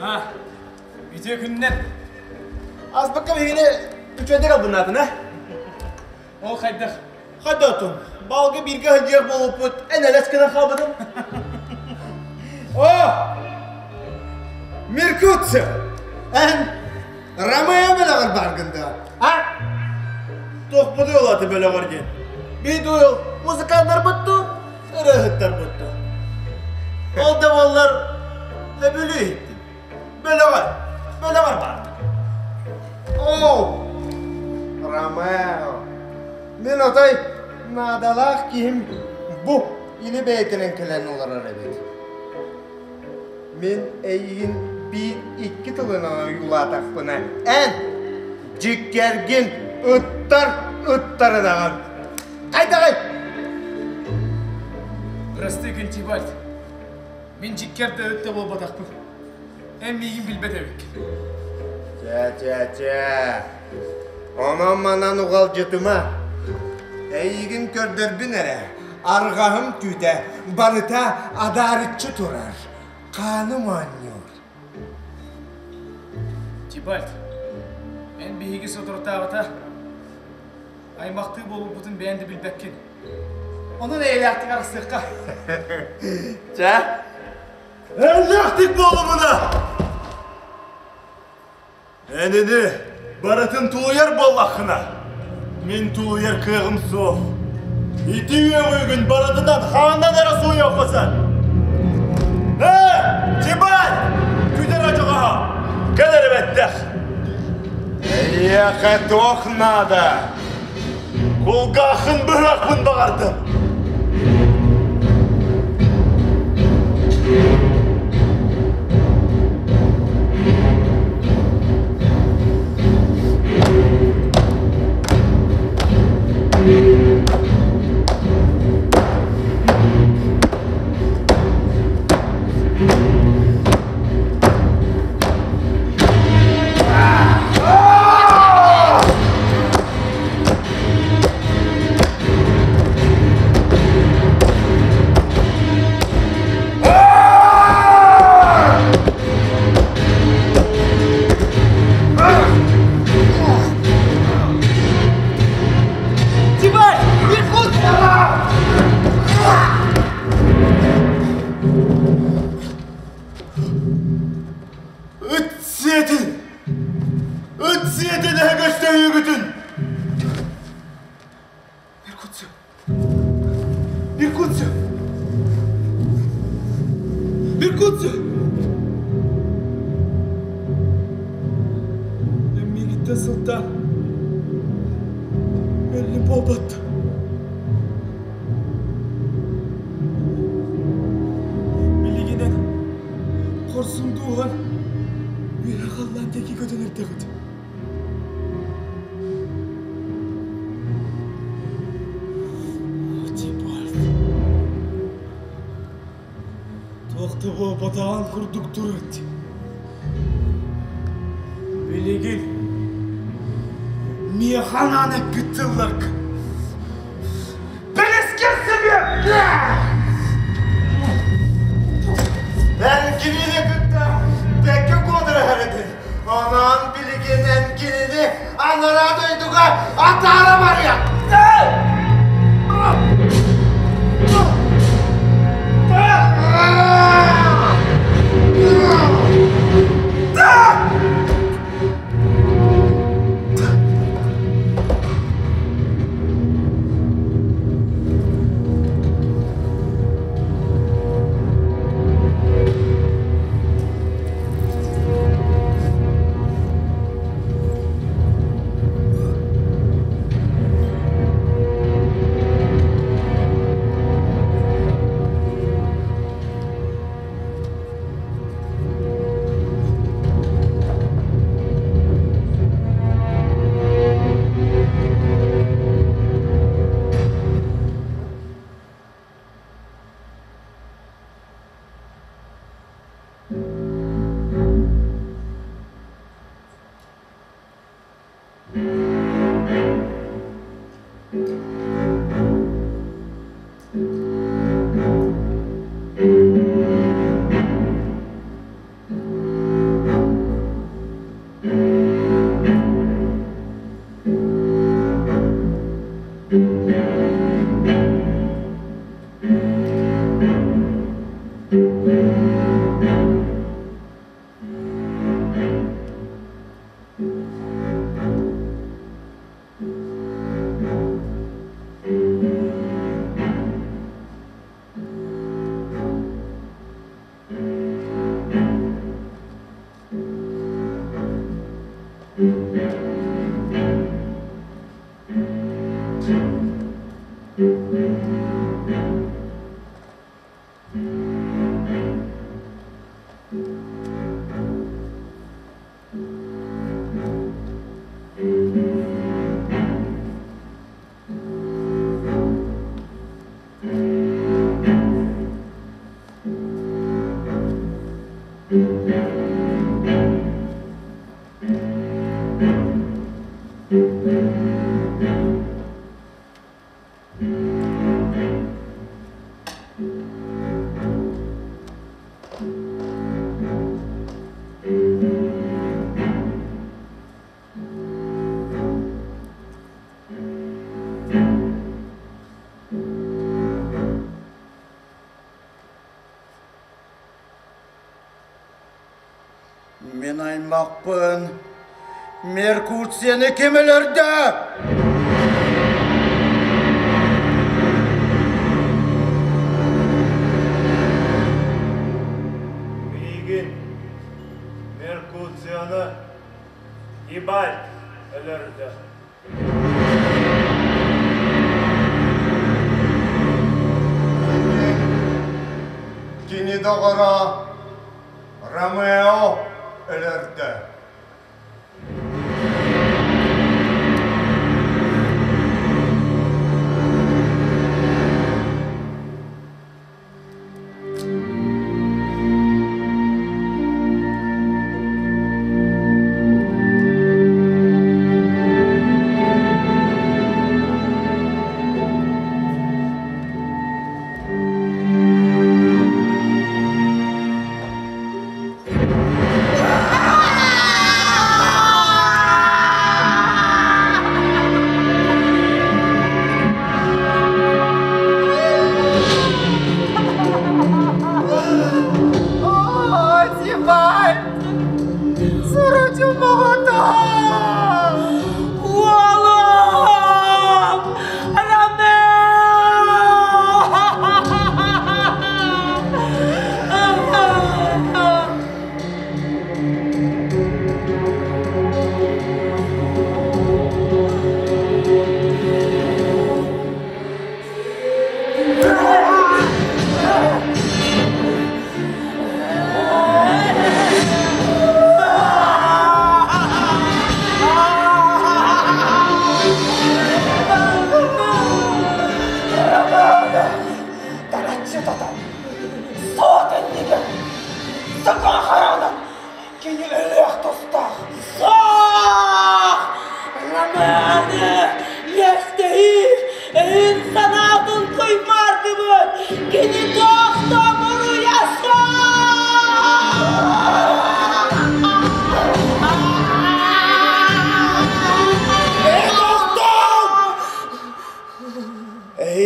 S1: А, үтүө күнүнэн.
S4: Аспакка биһигини үчүгэйдик албыннаатын, э?
S1: Ол хайдах?
S4: Хайдах Балга бииргэ сылдьыах буолбуппут, эн элэс гынан хаалбытым.
S9: О! Меркуцев! Эн Ромео бөлөҕөр бааргын дуо? А?
S4: Туохпутуй ол аты бөлөҕөр диэн? Биир дуо музыканнарбыт дуу, ырыаһыттарбыт дуу? Ол да буоллар, сөбүлүү иһиттим. Бөлөҕөр, бөлөҕөр баарбыт.
S9: Оо, Ромео, мин отой наадалаах киһим бу или бэйэтинэн кэлэн олорор эбит. Мин эйигин биир-икки тылынан ойуулаатахпына, эн дьиккэргин ыттар ыттарынаҕын. Хайдаҕый?
S1: Прости, Кентибальд. Мин дьиккэр да ыт да буолбатахпын. Эн миигин билбэт эбиккин.
S9: Чэ-чэ-чэ. Онон-манан уҕалдьытыма. Эйигин көрдөрбүн эрэ. Арҕаһым түүтэ барыта адаарыччы турар. Хааным оонньуур.
S1: Тибальт, эн биһиги соторутааҕыта аймахтыы буолбуппутун бэйэн да билбэккин. Онон эйэлээхтик арахсыахха.
S9: Чэ,
S4: Эллээхтик буолумуна! Эн ини барытын тулуйар буоллаххына, мин тулуйар кыаҕым суох. Ити үөҕүүгүн барытынан хааннан эрэ сууйуохха сөп. Ээ, Тибай! Күтэр очоҕоһо! Кэл эрэ бэттэх!
S9: Эйиэхэ туох наада?
S4: Кулгааххын быһыахпын баҕардым.
S1: Өллүм буолбат. Билигинэн хорсун дууһан үөһэ халлаан диэки көтөн эрдэҕит. Тибальт. Туох да буолбатаҕын курдук турар Билигин миэхэ анаан эппит тылларгын бэлэскэр сөбүө!
S9: Эн кинини кытта бэккэ куотараһар этин. Онон билигин эн кинини анараа дойдуга атаара барыа. Мин аймахпын Меркуцияны ким өлөрдө?
S4: Миигин Меркуцияны Тибальт өлөрдө.
S9: Кини доҕоро Ромео өлөрдө.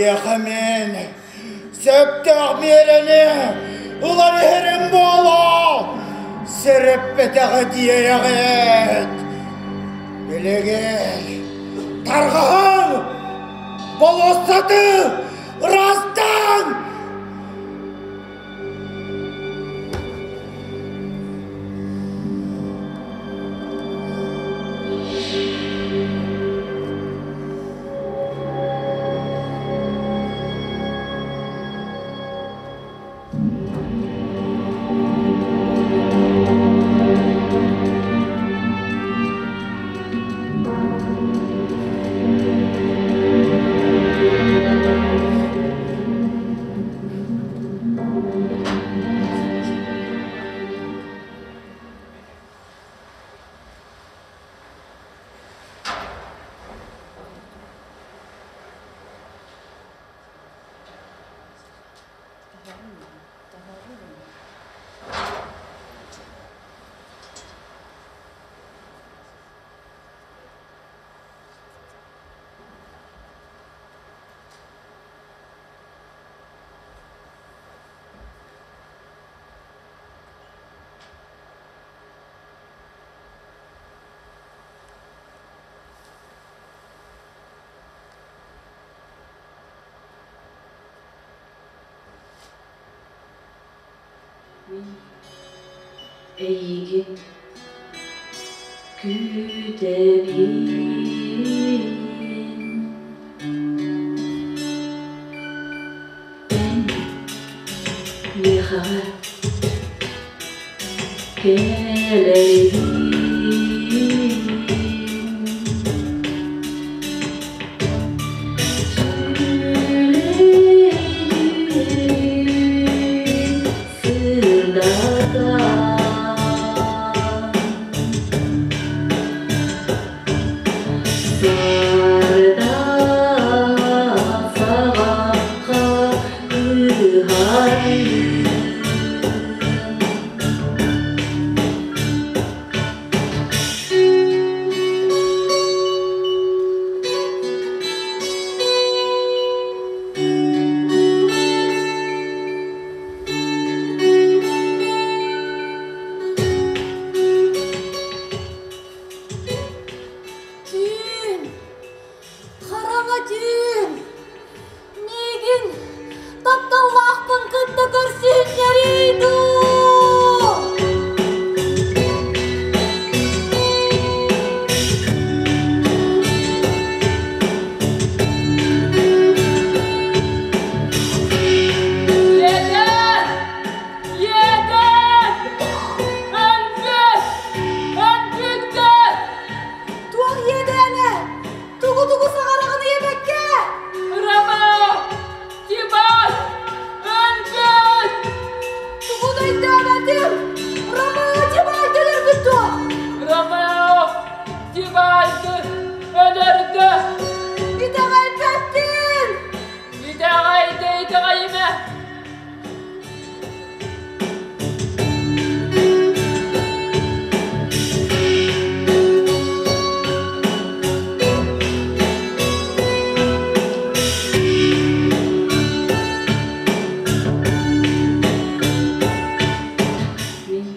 S2: Эһиэхэ мин сөптөөх миэрэни ылар иһэрим буолуо! Сэрэппэтэҕэ диэйэҕит! Билигин тарҕаһыҥ! Болуоссаты ыраастааҥ!
S10: Мин эйигин күүтэбин. Эн миэхэҕэ кэлэргин.
S7: Түүн, хараҥа түүн, миигин тапталлаахпын кытта көрсүһүннэрий дуу?
S6: Yeter! Yeter! Өлбүт! Өлбүттэр!
S7: Туох иэдээнэ? Тугу-тугу саҥараҕын ийэбэккэ?
S6: Ромео! Тимон! Өлбүт!
S7: Тугу да өйдөөбөтүм! Ромео Тимальды өлөрбүт дуо?
S6: Ромео Тимальды өлөрдө!
S7: Итэҕэйбэппин!
S6: Итэҕэйдэ итэҕэйимэ!
S10: Мин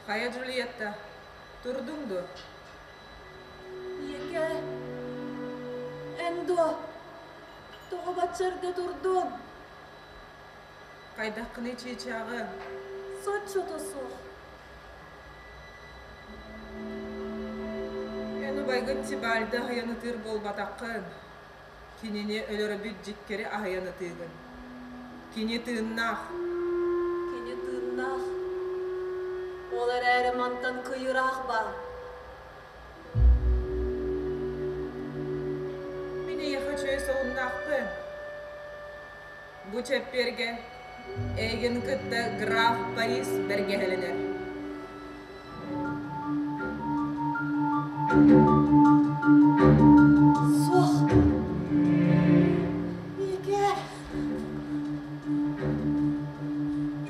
S5: Хайа Джульетта, турдуҥ дуо?
S7: Ийэкээ, эн дуо? Тоҕо бачча эрдэ турдуҥ?
S5: Хайдаххыный чыычааҕым?
S7: Соччото суох.
S5: Эн убайгын Тибальды аһыйан ытыыр буолбатаххын. Кинини өлөрөбүт дьиккэри аһыйан ытыыгын. Кини тыыннаах.
S7: Кини тыыннаах. Ол эрээри мантан кыйыраах баар.
S5: Мин эйиэхэ үчүгэй солуннаахпын. Бу чэппиэргэ эйигин кытта граф Парис бэргэһэлэнэр.
S7: Суох. Ийэкээ.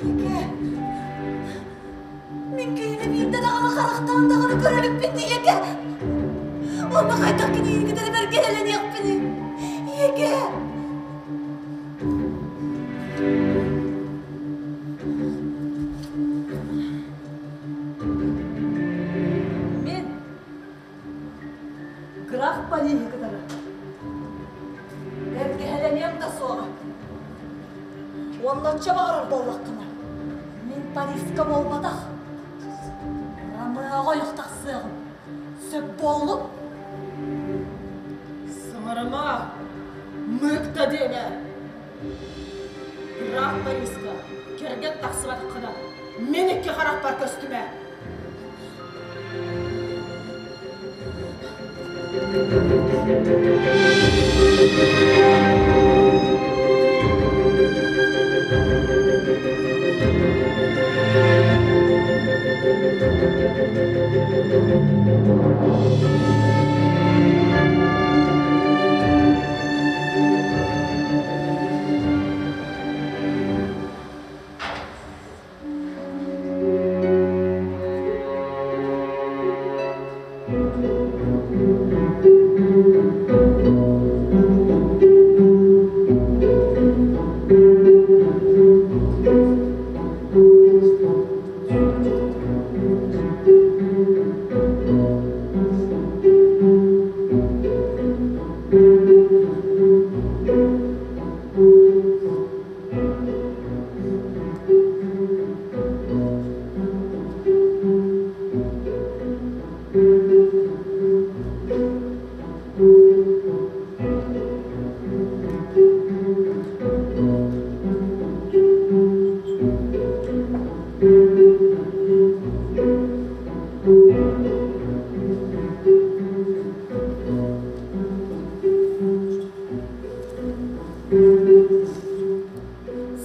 S7: Ийэкээ. Мин кинини биирдэ даҕаны харахтаан даҕаны көрө иликпин ийэкээ. Уонна хайдах кинини кытары бэргэһэлэниэхпиний? Ийэкээ. Мин граф Париһы кытары эргэһэлэниэм да суоҕа. Уонна оччо баҕарар буоллаххына, мин Парижка буолбатах, Ромеоҕа ойох тахсыаҕым. Сөп буоллум?
S6: Саҥарыма, мыык да диэмэ. Граф Парижка кэргэн тахсыбатаххына, мин икки харахпар көстүмэ.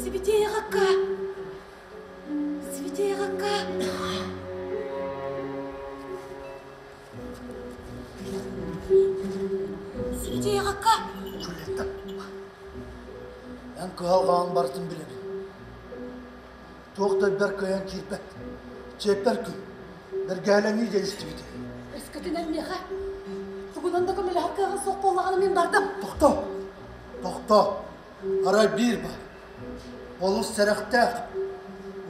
S7: Сибитиэй аҕакка! Сибитиэй аҕакка! Сибитиэй аҕакка!
S8: Джульетта, эн кыһалҕаҕын барытын билэбин. Туох да өйбөр кыайан киирбэт. Чиэппэр күн, бэргэһэлэнии диэн истибитим.
S7: Өскөтүнэн миэхэ тугунан да көмөлөһөр кыаҕын суох буоллаҕына мин бардым.
S8: Тохтоо! Тохтоо! Арай биир баар. Олус сэрэхтээх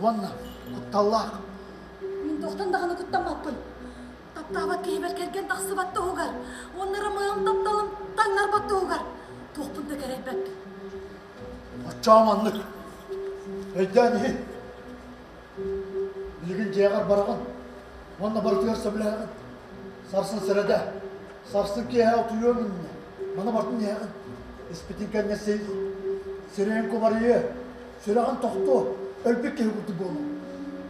S8: уонна кутталлаах.
S7: Мин туохтан даҕаны куттаммаппын. Таптаабат киһибэр кэргэн тахсыбат туһугар уонна Ромеом тапталын таҥнарбат туһугар туохпун да кэрэйбэппин.
S8: Оччоҕо маннык. Өйдөөн иһит. Билигин дьиэҕэр бараҕын уонна барытыгар сөбүлэһэҕин. Сарсын сэрэдэ, сарсын киэһэ утуйуоҥ иннинэ маны барытын иһэҕин. Испитин кэннэ сирэйиҥ кубарыйыа, сүрэҕин тохтуо, өлбүт киһи курдук буолуо.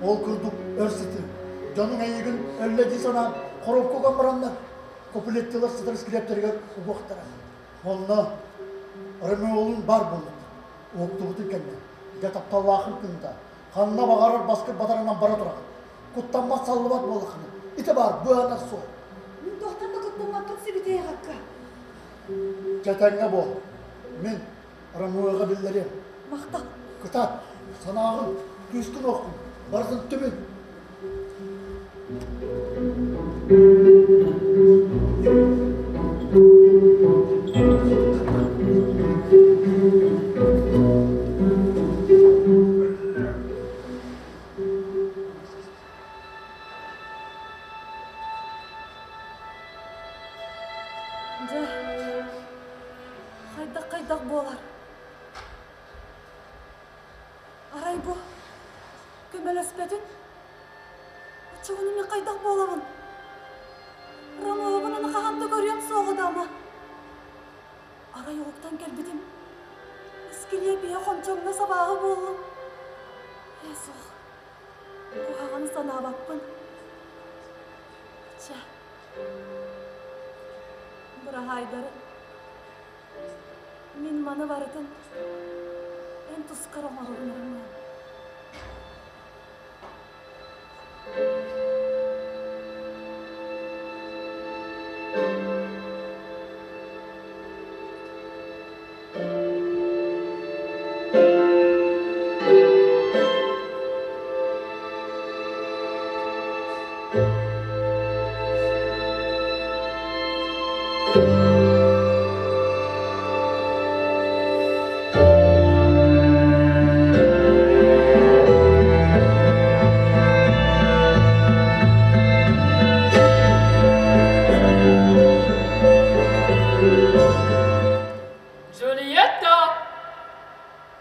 S8: Ол курдук өр сытыы, дьонуҥ эйигин өллө дии санаан хоруопка уган бараннар, куплеттилар сытар искилиэптэригэр угуохтара. Онно Ромеолуун баар буоллун, уһуктубутун кэннэ, дьэ тапталлаахым кыыһа, ханна баҕарар баскыр батарынан бара тураҕын. Куттаммат саллыбат буоллаххына, ити баар быанар суол.
S7: Мин туохтан да куттаммаппын сибитиэй аҕакка.
S8: Кэтэҥҥэ буол. Мин Ромеоҕа биллэриэм.
S7: Махтал.
S8: Кытаат, санааҕын, күүскүн уоххун, барытын түмүн.
S7: Дьэ, хайдах-хайдах буолар? Арай бу көмөлөспөтүн? Оччоҕуна мин хайдах буолабын? Ромеобун аны хаһан да көрүөм суоҕа да ама. Арай уһуктан кэлбитим, искилиэпиһэ хончоҥҥо сабааҕы буоллум. Ээ суох, куһаҕаны санаабаппын. Чэ, быраһаайдары Мин маны барытын эн тускар оҥоробун Роман.
S6: Джульетта!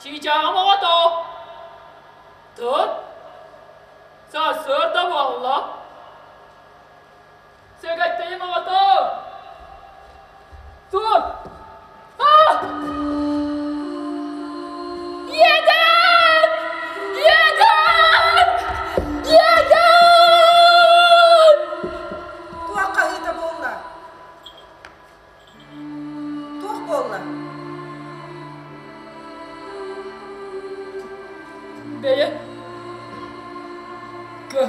S6: Чыычааҕым оҕото! Тут! Сарсыарда буолла. Сэгэттэйим оҕото! Тут! А! Иэдээн! Иэдээн! Иэдээн!
S5: Туох хаһыыта буолла? Туох буолла?
S6: Бэйэ кө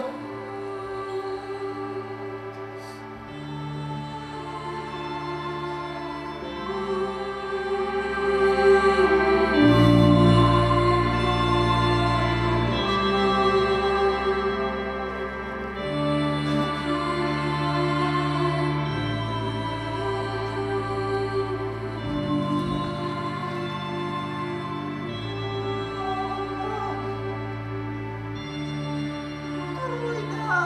S5: Арыйда.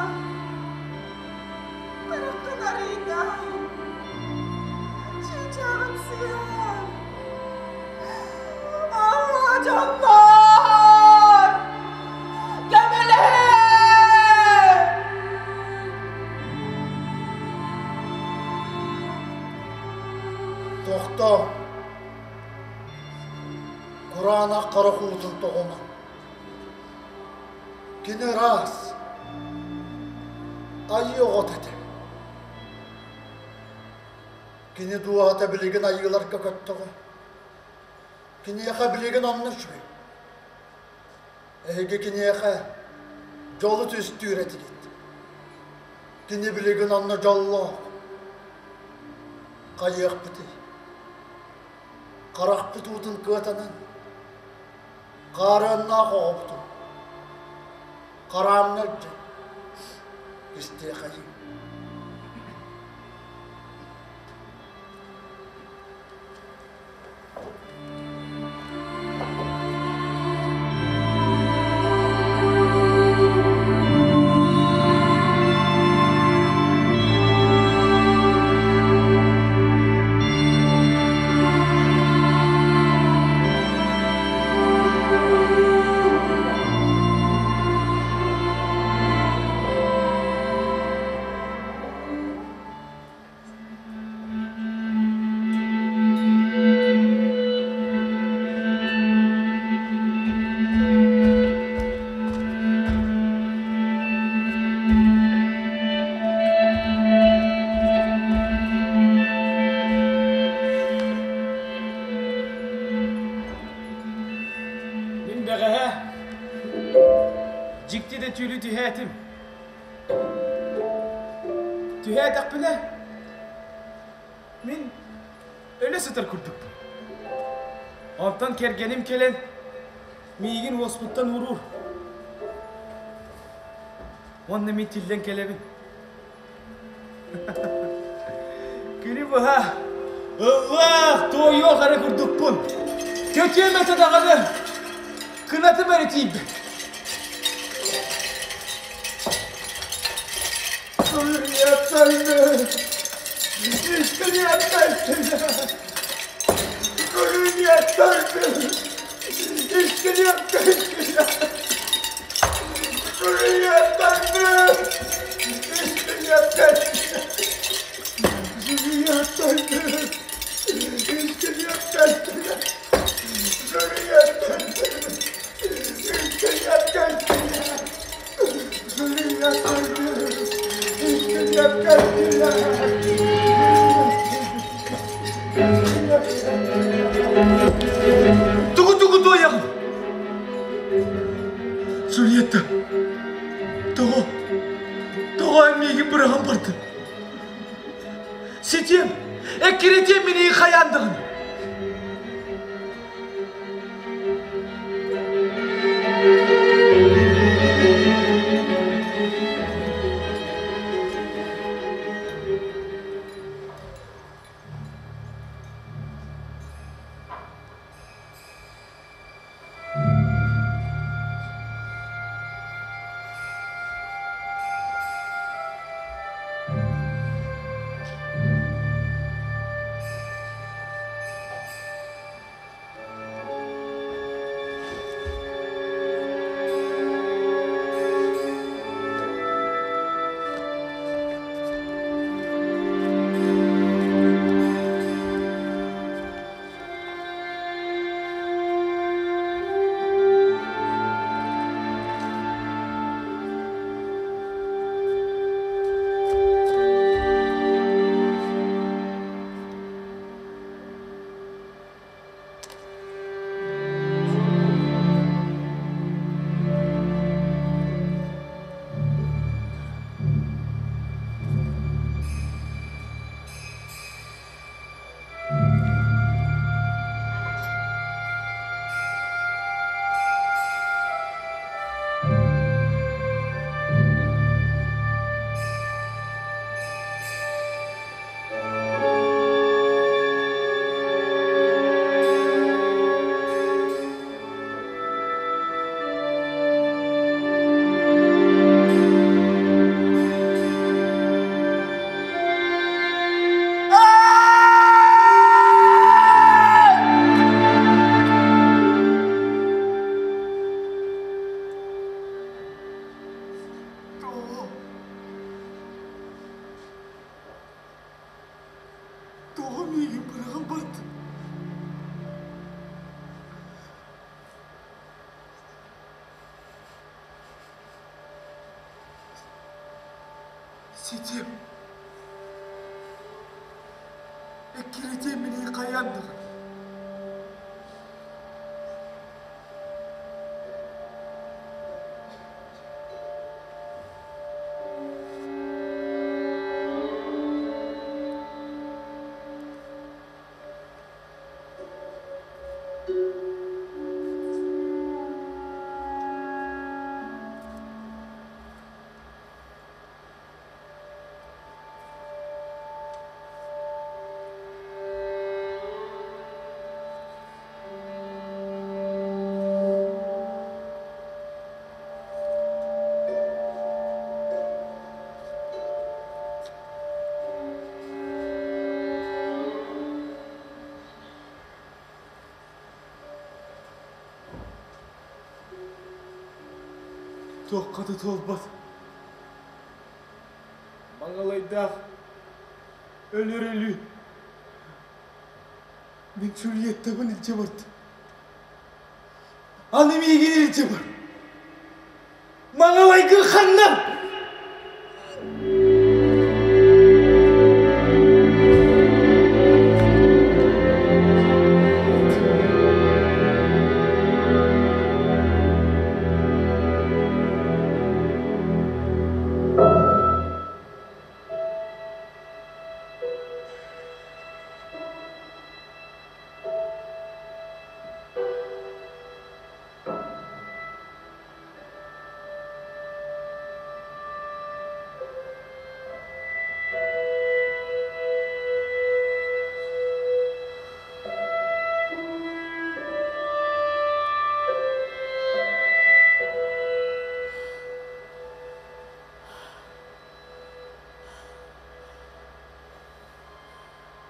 S5: Хараххын арыйда. Чыычааҕым сыыһа. Аа, дьонноор! Көмөлөһүҥ!
S8: Тохтоо! Кураанах харах уутун тоҕума. Кини ыраас, айыы оҕото этэ. Кини дууһата билигин айыыларга көттөҕө. Киниэхэ билигин онно үчүгэй. Эһиги киниэхэ дьолу түстүүр этигит. Кини билигин онно дьоллоох. Хайыахпытый? Харахпыт уутун кыатанан, хаарыаннаах оҕобутун, хараамҥа илдьэн, истиэхэйиҥ.
S1: Мин бэҕэһээ дьикти да түүлү түһээтим. Түһээтэхпинэ, мин өлө сытар курдукпун. Онтон кэргэним кэлэн миигин уоспуттан ууруur. Уонна мин тиллэн кэлэбин. Күнү быһа ыллаах, туойуох эрэ курдукпун. Көтүөм этэ даҕаны, кынатым эрэ тиийбэт. Тугу-тугу туойаҕын? Джульетта, тоҕо, тоҕо эн миигин быраҕан бардын? Ситиэм, эккирэтиэм мин хайаан даҕаны. миигин быраҕан бардын? Ситим. Эккирэтиэм мини хайаан даҕаны. Туохха да туолбат. Маҥалайдаах өлөр өлүү. Мин Джульеттабын илдьэ бардым. Аны миигин илдьэ бар. Маҥалайгын ханна?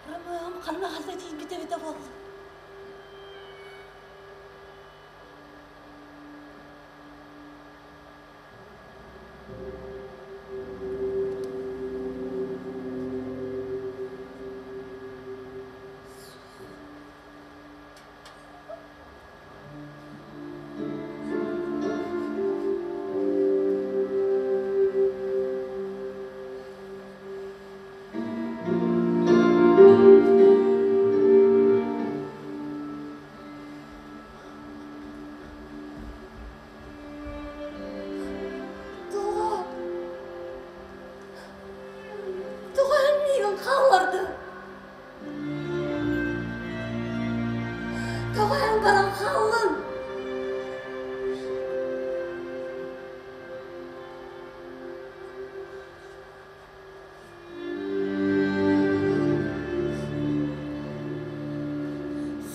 S7: Ромеом ханна ханна тиийбит эбитэ буолла. Тоҕо? Тоҕо эн миигин хааллардыҥ? Тоҕо эн баран хааллыҥ?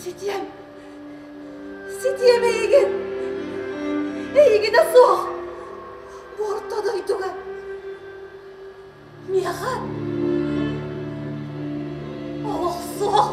S7: Ситиэм, ситиэм эйигин, эйигинэ суох бу орто дойдуга миэхэ олох суох.